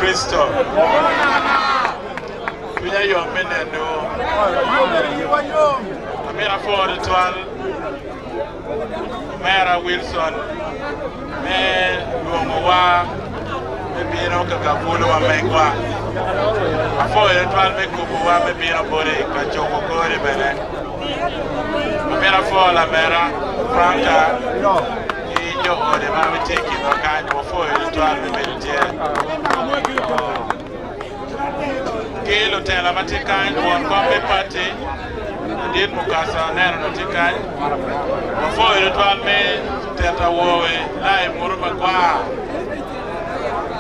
Kricito. Cwinya yom me nenowu. Amito apwo tutwal Omera Wilson me lwongowa me bino ka gabuluwa megwa. Apwoyo tutwal me kubowa me bino boti ka cuko kori bene. Amito apwo lamera Franka ki jo ode ma gitye i kinwa kany, wapwoyo tutwal me bedo tye. Ki lutela ma tye kany, won kom me pati, Ladit Mukasa aneno nongo tye kany, wapwoyo tutwal me teto awobe lai mutu magwar.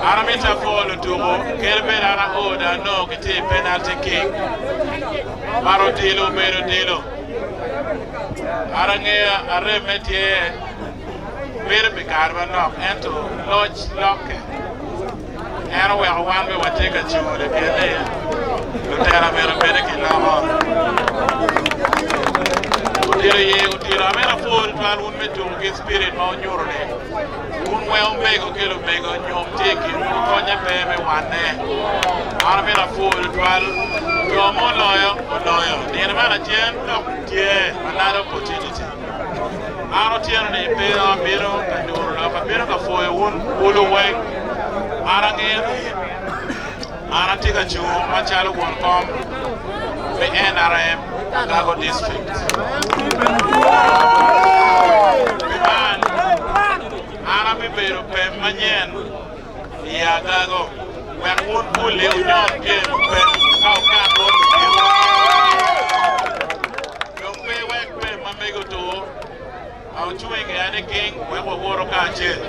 An amito apwo lutuku kadi bed an ao dong anongo gitye i penalty kick but odilo obedo odilo. An angeyo aremme tye bedo pi kare manok ento loc lokke. En oweko wan bene watye ka cule pien ni lutela myero obed ki loko. Odilo ye odilo amito apwo tutwal wun me tuko ki spirit ma wunyuto ni wun weng omego ki lumego nyom tye i kinwu konye pe me wanne. An amito apwo tutwal jo ma oloyo oloyo nino me lacen dok tye another opportunity. An otyeno ni pe dong abino ka duro lok, abino ka pwoyo wun bulu weng. An angeyo ni an atye ka cung macalo won kom me NRM Agago District. Pi man, an abibedo pem manyen i Agago wek wun buli wunyon pyem pem ka wukat bot ludito. Dong pe iwek pem ma megi otur, a wucung i ngeya niking wek wawoto kacel.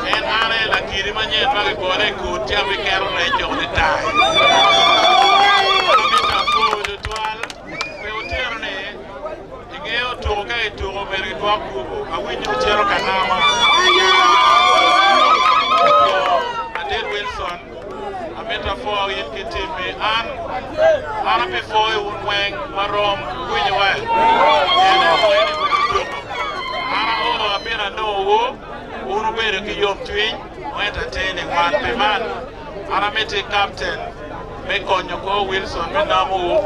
En an aye lakidi manyen ma kigole i kut ci abiketo rec doko litai. An amito apwor tutwal pi otyeno ni ingeyo tuko ka ituko myero idwok kubo. Awinyo wucito ka nama. Ladit Wilson. Amito apwo in ki timmi. An, an abipwoyo wun weng marom. Wuwinyo we? En aye pwoyo ni wek otuko. An ao abino anongowu, wun wubedo ki yomcwiny, wu entertaining wan. Pi man, an amiti captain me konyo kor Wilson me namowu,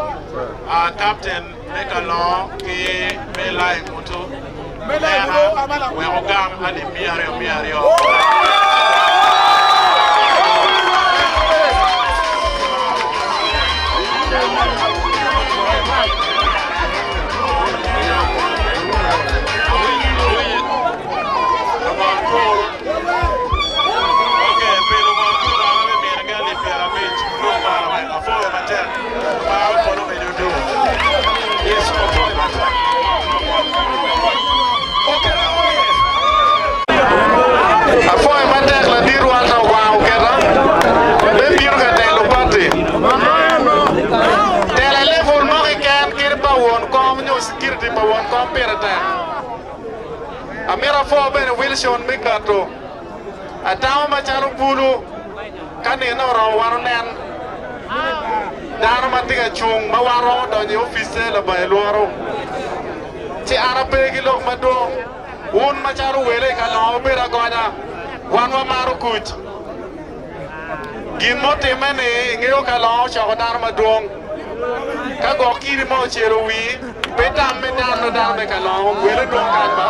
ah, captain me Kalongo ki me Lai Mutu, Omera, wek ogam alip miya aryo miya aryo. Apwoyo matek ladit Walter Obanga oketa me bino ka telo pati. Telo i level mo keken kadi pa won kom nyo security pa won kom pire tek. Amito apwo bene Wilson me kato atamo macalo bulu ka nino oromo wan onen dano ma tye ka cung ma wan romo donyo i opic-ce labongo lworo. Ci an ape ki lok madwong. Wun macalo wele i kalongo wubedo agonya, wan wamaro kuc. Gin mutimme-ni ingeyo kalongo ocoko dano madwong. Ka gwok kidi mo ocelo wii, pe tam me dano dano me kalongo, wele dwong kany ba.